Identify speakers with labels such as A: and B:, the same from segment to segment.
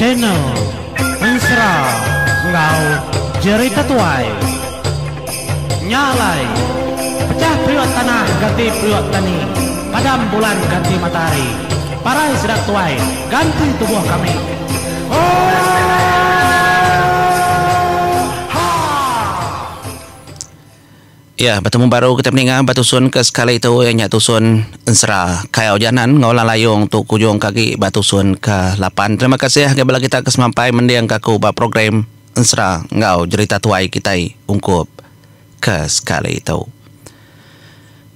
A: Channel Ensera enggau Jerita Tuai. Nya alai, pecah periuk tanah ganti periuk tani, padam bulan ganti matahari, parai sida tuai ganti tubuh kami. Oohaa!
B: Ya, betemu baru kita peninga ba tusun ke sekali tu iya nya tusun ensera Kayau Janan enggau Lang Layong tu kujung ke agi ba tusun ke lapan. Terima kasih ngagai bala kita ke semampai mending ke aku ba program ensera enggau jerita tuai kitai ungkup ke sekali tu.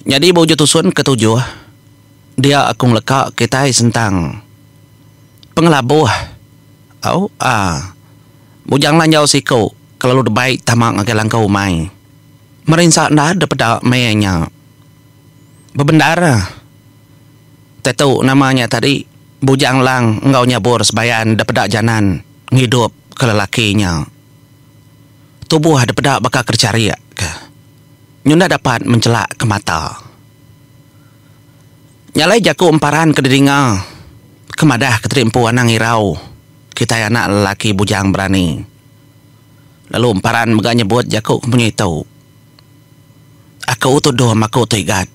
B: Nyadi ba ujung tusun ke tujuh dia aku ngeleka kitai sentang pengelabuh au aaa Bujang Lanjau siku ke lalu dibai tama ngagai langkau umai. Merinsa enda dep peda maya nya. Bebendar tetu nama nya tadi Bujang Lang enggau Nyabur Sebayan dep peda janan ngidup ke lelaki nya. Tubuh dep peda baka ke dicharik ke. Nyunda dapat menchelak ke mata. Nya alai jaku emparan ke didinga ke madah ke tadi empu anang irau kitai anak lelaki bujang berani. Lalu emparan mega nyebut jaku ke munyi tu, Aku tu dom aku tu igat.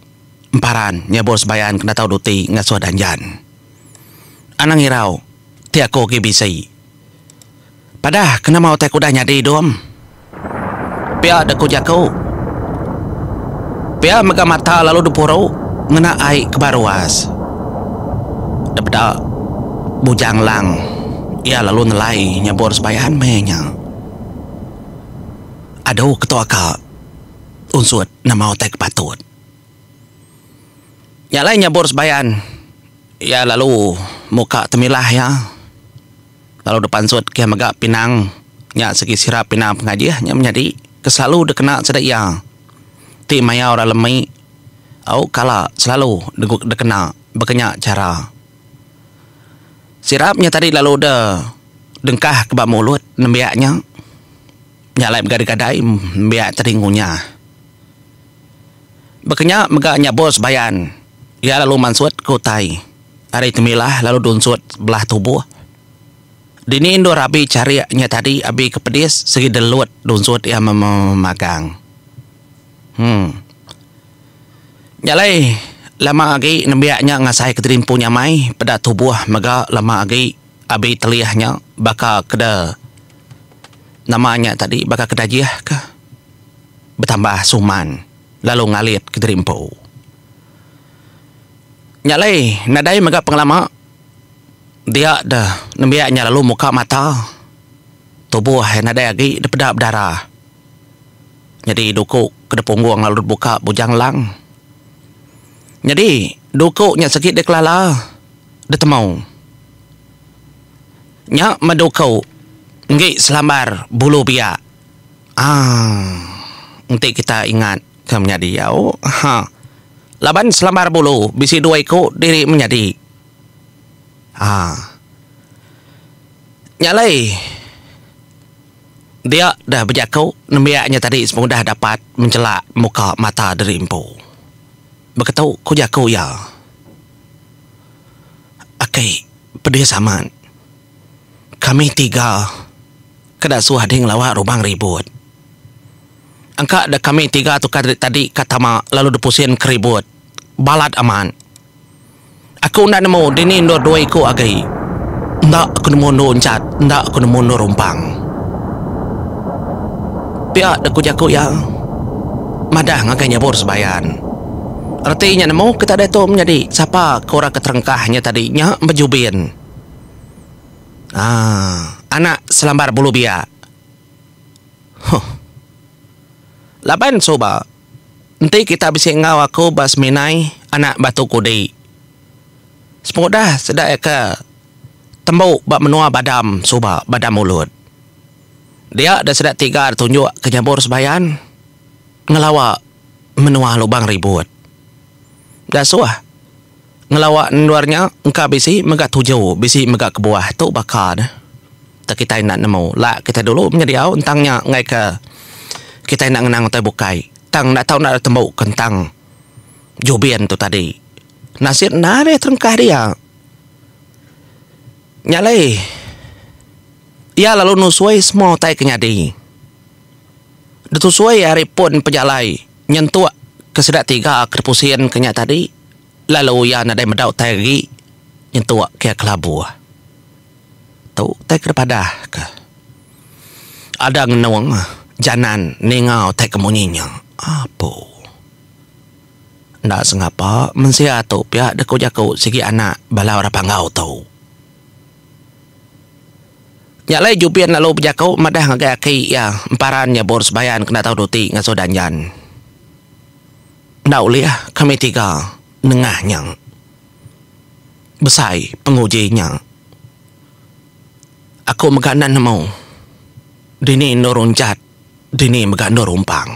B: Emparan nyebut sebayan ke enda tau duti ngasuh danjan. Anang irau ti aku agi bisi. Padah ke nama utai ke udah nyadi dom. Pia deh ku jaku. Pia mega mata lalu dipuru ngena ai ke baruas. Depeda Bujang Lang iya lalu nelai nyabur sebayan meh nya. Adu ketua ka unsut nama utai ke patut. Nya alai nyabur sebayan iya lalu muka temilah iya lalu dipansut ke mega pinang nya segi sirap pinang pengajih nya menyadi ke selalu dikena sida iya ti maya orang lemi au kala selalu dikena baka nya chara. Sirap nya tadi lalu de dengkah ke ba mulut nembiak nya. Nya alai begadai-gadai nembiak tadi ngunyah. Baka nya mega nya bos bayan iya lalu mansut ke utai ari temilah lalu dunsut belah tubuh. Dini endur abi charik nya tadi abi ke pedis sigi delut dunsut iya memagang. Huh. Nya alai lama agi nembiak nya ngasai ke diri empu nyamai peda tubuh mega lama agi abi telih nya baka ke de nama nya tadi baka ke dajih ka betambah suman lalu ngalit ke diri empu. Nya alai nadai mega pengelama dia de nembiak nya lalu muka mata tubuh nadai agi dipeda bedara. Nyadi duku ke dipunggung lalu dibuka Bujang Lang. Nyadi duku nya segi dikelala ditemu. Nya meh duku enggi selambar bulu biak. Aaa enti kita ingat ke menyadi au ha laban selambar bulu bisi dua iku diri menyadi. Aa nya alai. Dia deh bejaku nembiak nya tadi sepengudah dapat menchelak muka mata diri empu. Beketu ku jaku iya. Aki pedis amat. Kami tiga ke dasuh dih ngelawa Rubang Ribut. Engka deh kami tiga tukar diri tadi ka tama lalu dipusin ke ribut. Balat amat. Aku enda nemu dini endur dua iku agi. Enda aku nemu endur unchat, enda aku nemu endur rumpang. Pia deh ku jaku iya madah ngagai Nyabur Sebayan. Reti nya nemu kita diatu menyadi sapa ke orang ke terengkah nya tadi nya bejubin. Aaa anak selambar bulu biak. Huh. Laban suba. Enti kita bisi enggau aku ba seminai anak batu kudi. Sepengudah sida iya ke tembu ba menua Badam suba, Badam Mulut. Dia deh sida tiga ditunjuk ke nyabur sebayan ngelawa menua Lubang Ribut. Dasuh ngelawa endur nya engka bisi mega tuju bisi mega kebuah tu baka ne. Te kitai enda nemu. La kitai dulu menyediau entang nya enggai ke kitai enda ngenang utai bukai. Tang enda tau enda tembu ke entang jubin tu tadi. Nasit enda deh terengkah dia. Nya alai. Iya lalu nusui semua utai ke nyadi. Ditusui ari pun pejalai nyentuk ke sida tiga ke dipusin ke nya tadi lalu iya nadai meda utai agi nyentuk ke iya kelabuh. Tu utai ke dipadah ke. Ada ngenung janan ninga utai ke munyi nya. Apu. Enda sengapa mensia tu pia deka jaku sigi anak bala orang Panggau tu. Nya alai Jubin lalu bejaku madah ngagai aki iya Emparan Nyabur Sebayan kena tau duti ngasuh Danjan. Enda ulih kami tiga nengah nya. Besai penguji nya. Aku mega enda nemu dini endur unjat dini mega endur umpang.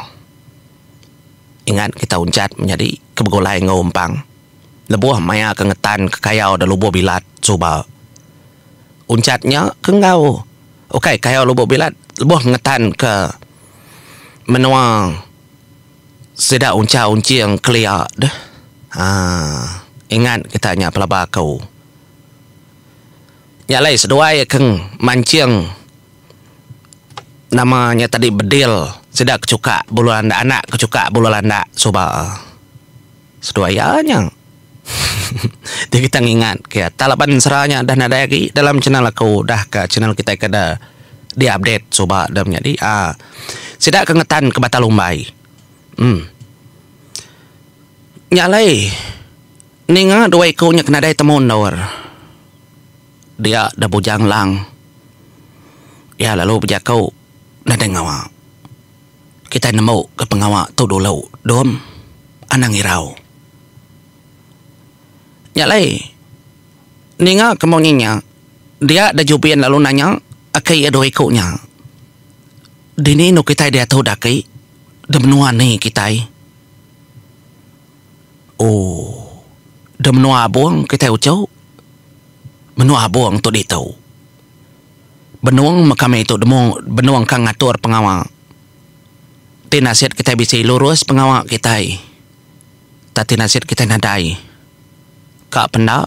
B: Ingat kita unjat menyadi ke begulai enggau umpang lebuh maya ke ngetan ke kayau da Lubok Bilat suba. Unjat nya ke enggau ukai kayau Lubok Bilat lebuh ngetan ke menua sida uncha unching kelia deh aaa ingat kita nya pelaba aku. Nya alai seduai ke manching. Nama nya tadi bedil sida ke chuka bulu landak anak ke chuka bulu landak suba. Seduai iya nya. Ti kita ngingat ke tak laban ensera nya dah nadai agi dalam channel aku dah ka channel kitai ke da di update suba da menyadi aaa sida ke ngetan ke Batang Lumbai. Em. Nya alai ninga dua iku nya ke nadai temu endur. Dia da Bujang Lang. Iya lalu bejaku nadai ngawa. Kitai nemu ke pengawa tu dulu dom anang irau. Nya alai ninga ke munyi nya dia da Jubin lalu nanya aki iya dua iku nya. Dini enu kitai diatu da aki da menua ni kitai. Ooh da menua abong kitai uchu. Menua Abong tu ditu. Benung meh kami tu demu benung ka ngatur pengawa. Ti nasit kitai bisi lurus pengawa kitai. Tang ti nasit kitai nadai ka penda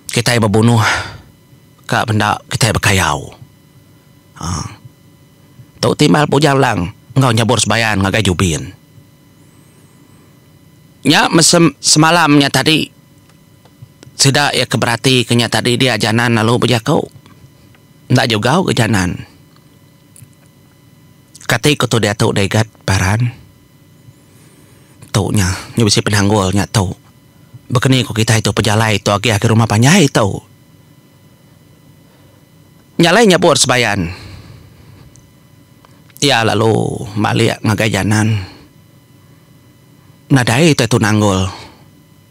B: kitai bebunuh ka penda kitai bekayau. Haa. Tu timbal Bujang Lang enggau Nyabur Sebayan ngagai Jubin. Nya meh semalam nya tadi. Sida iya ke berati ke nya tadi dia janan lalu bejaku. Enda jugau ke janan. Kati ku tu diatu deh igat paran. Tu nya, nya bisi penanggul nya tu. Baka ni ku kitai tu pejalai tu agi agi rumah panjai tu. Nya alai nyabur sebayan. Iya lalu malik ngagai janan. Nadai utai tu nanggul.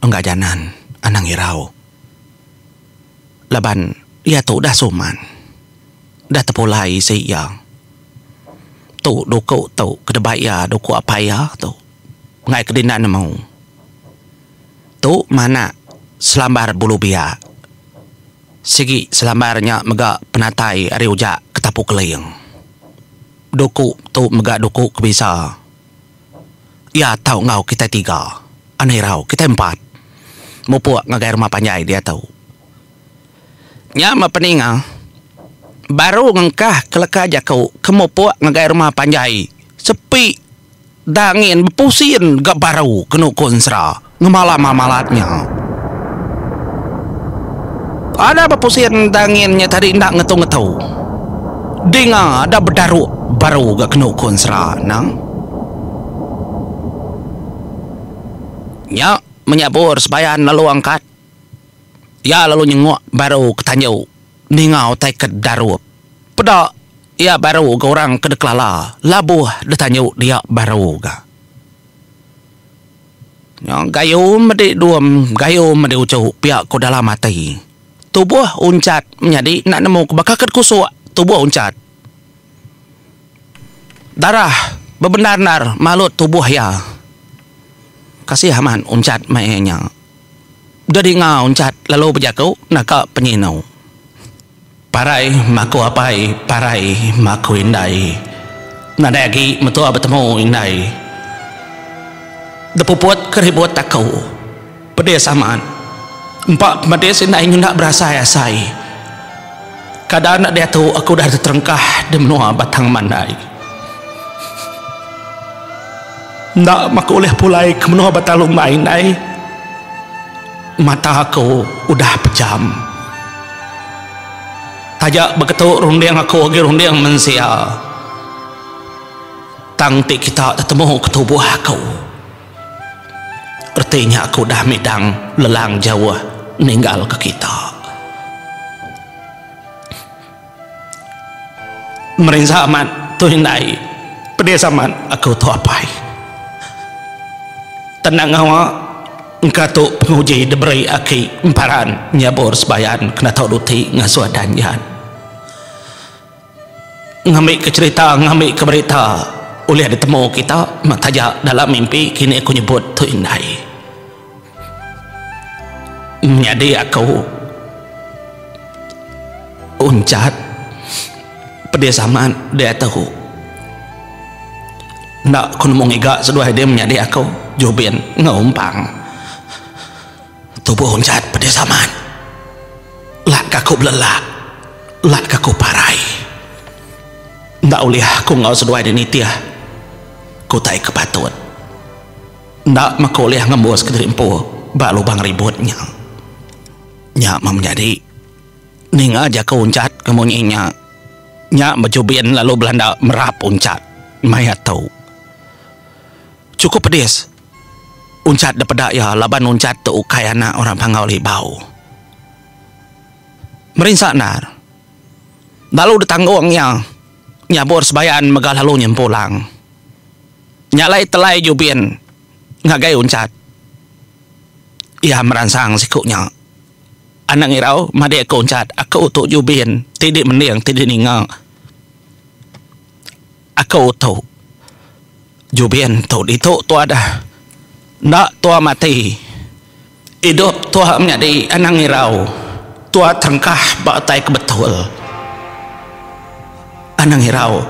B: Engga janan anang irau. Laban iya tu udah suman. Udah tepulai isi iya. Tu duku tu ke debai iya duku apai iya tu. Enggai ke dinda nemu. Tu manak selambar bulu biak. Sigi selambar nya mega penatai ari ujak ketapu keling. Duku tu mega duku ke bisa. Iya tau enggau kitai tiga, anang irau kitai empat mupuk ngagai rumah panjai diatu. Nya meh peninga baru ngengkah ke leka jaku ke mupuk ngagai rumah panjai sepi dangin bepusin ga baru kenu ku ensera ngemalam malat nya. Ada bepusin dangin nya tadi enda ngetu-ngetu. Dinga ada bedaruk baru ga kenu ku ensera nang. Nya menyabur sebayan lalu angkat. Iya lalu nyenguk baru ke tanju ninga utai ke darup. Peda iya baru ga orang ke dikelala labuh ditanju dia baru ga. Nya gayu medi dum, gayu medi uchu pia ku dalam ati. Tubuh unchat menyadi enda nemu ke baka ke kusuk tubuh unchat. Darah bebendar endar malut tubuh iya. Kasih amat unchat meh nya. Dedinga unchat lalu bejaku naka penyinu. Parai maku apai, parai maku indai. Nadai agi metua betemu indai. Depuput ke ribut aku. Pedis amat. Empa pemedis indai nyunda berasai asai. Kada enda diatu aku udah teterengkah di menua Batang Mandai. Enda meh aku ulih pulai ke menua Batang Lumai indai. Mata aku udah pejam. Taja beketu runding aku agi runding mensia. Tang ti kita tetemu ke tubuh aku. Reti nya aku udah midang lelang jauh ninggalka kita. Merinsa amat tu indai, pedis amat aku tu apai. Tenang ngawa engka tu penguji diberi aki emparan nyabur sebayan kena tau duti ngasuh danjan. Ngambika cherita ngambika berita ulih ditemu kita meh taja dalam mimpi kini aku nyebut tu indai. Menyadi aku unchat pedis amat diatu. Enda ku nemu ngiga seduai dia menyadi aku Jubin enggau Umpang. Tubuh unchat pedis amat. Lak ka aku belelak, lak ka aku parai. Enda ulih aku enggau seduai deh nitih ke utai ke patut. Enda meh aku ulih ngembus kediri empu ba lubang ribut nya. Nya meh menyadi ninga jaku unchat ke munyi nya. Nya bejubin lalu belanda merap unchat maya tu. Chukup pedis. Unchat da peda iya laban unchat tu ukai anak orang Panggau Libau. Merinsa endar. Lalu ditanggung iya nyabur sebayan mega lalu nyempulang. Nya alai telai Jubin ngagai unchat. Iya meransang siku nya. Anang irau madik aku unchat aku tu Jubin ti di mending ti di ninga. Aku tu. Jubin tu ditu tua dah. Enda tua mati. Idup tua menyadi anang irau. Tua terengkah ba utai ke betul. Anang irau.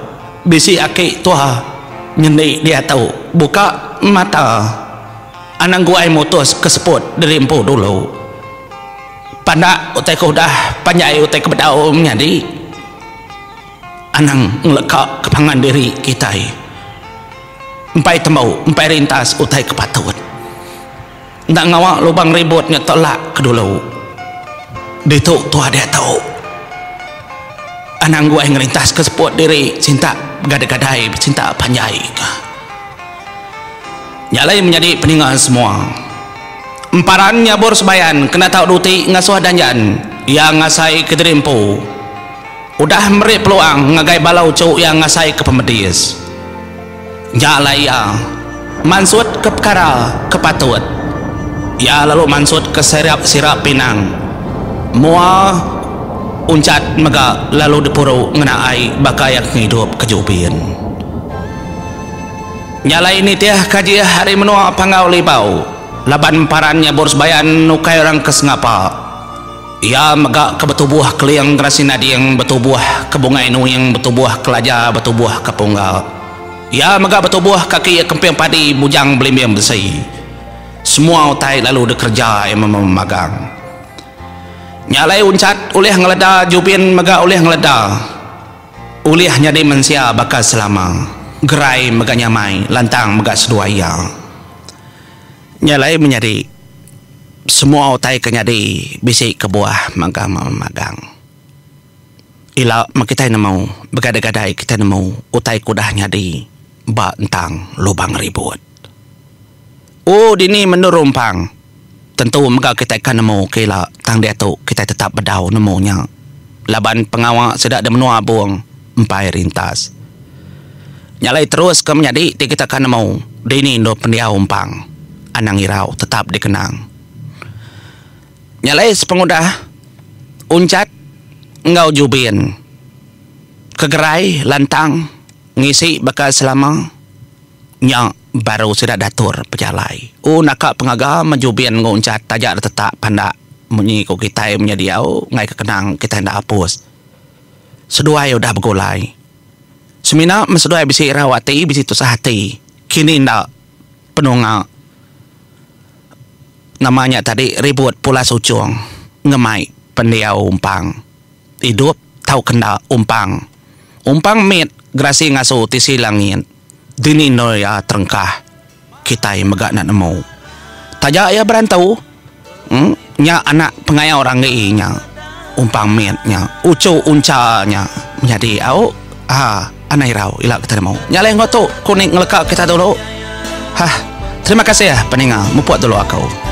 B: Bisi aki tua nyendi diatu. Buka mata. Anang guai mutus ke seput diri empu dulu. Pandak utai ke udah panjai utai ke bedau menyadi. Anang ngeleka ke pangan diri kitai. Empai tembu, empai rintas utai ke patut. Enda ngawa lubang ribut nya telak ke dulu. Ditu tua diatu. Anang guai ngerintas ke seput diri sintak begadai-gadai besintak panjai ka. Nya alai menyadi peninga semua. Emparan nyabur sebayan kena tau duti ngasuh danjan iya ngasai kediri empu. Udah meri peluang ngagai bala uchu iya ngasaika pemedis. Nya alai iya mansutka pekara ke patut. Iya lalu mansutka sirap sirap pinang. Mua Unchat mega lalu dipuru ngena ai baka iya ke ngidupka Jubin. Nya alai nitih kajih ari menua Panggau Libau laban emparan nyabur sebayan ukai orang ke sengapa. Iya mega ke betubuh keling gerasi nading, betubuh ke bungai nuing, betubuh ke laja, betubuh ke pungga. Iya mega betubuh kaki iya kemping padi bujang belimbing besi. Semua utai lalu dikereja iya memagang. Nya alai Unchat ulih ngeleda Jubin mega ulih ngeleda. Ulih nyadi mensia baka selama. Gerai mega nyamai, lantang mega seduai iya. Nya alai menyadi, semua utai ke nyadi bisi kebuah mega magang. Ila meh kitai nemu, begadai-gadai kitai nemu utai ke udah nyadi ba entang lubang ribut. Oh dini mendu rumpang, tentu mega kitai ka nemu ke ila tang diatu kitai tetap bedau nemu nya laban pengawa sida di menua Abong empai rintas. Nya alai terus ke menyadi ti kita ka nemu dini endur pendiau empang anang irau tetap dikenang. Nya alai sepengudah Unchat enggau Jubin ke gerai lantang ngisi baka selama nya baru sida datur pejalai. U naka pengaga meh Jubin enggau Unchat taja da tetak pandak munyi ku kitai menyediau enggai ke kenang kitai enda apus. Seduai udah begulai. Semina meh seduai bisi irau ati bisi tusah ati kini enda penunga nama nya tadi ribut pulas uchung ngemai pendiau umpang idup. Tau kenda umpang. Umpang mit gerasi ngasu tisi langit. Dini endur iya terengkah kitai mega enda nemu. Taja iya berantu, em nya anak pengayau ranggi nya. Umpang mit nya, uchu uncha nya menyadi au aa anang irau ila kitai nemu. Nya alai enggau tu ku ni ngeleka kita dulu. Hah terima kasih peninga mupuk dulu aku.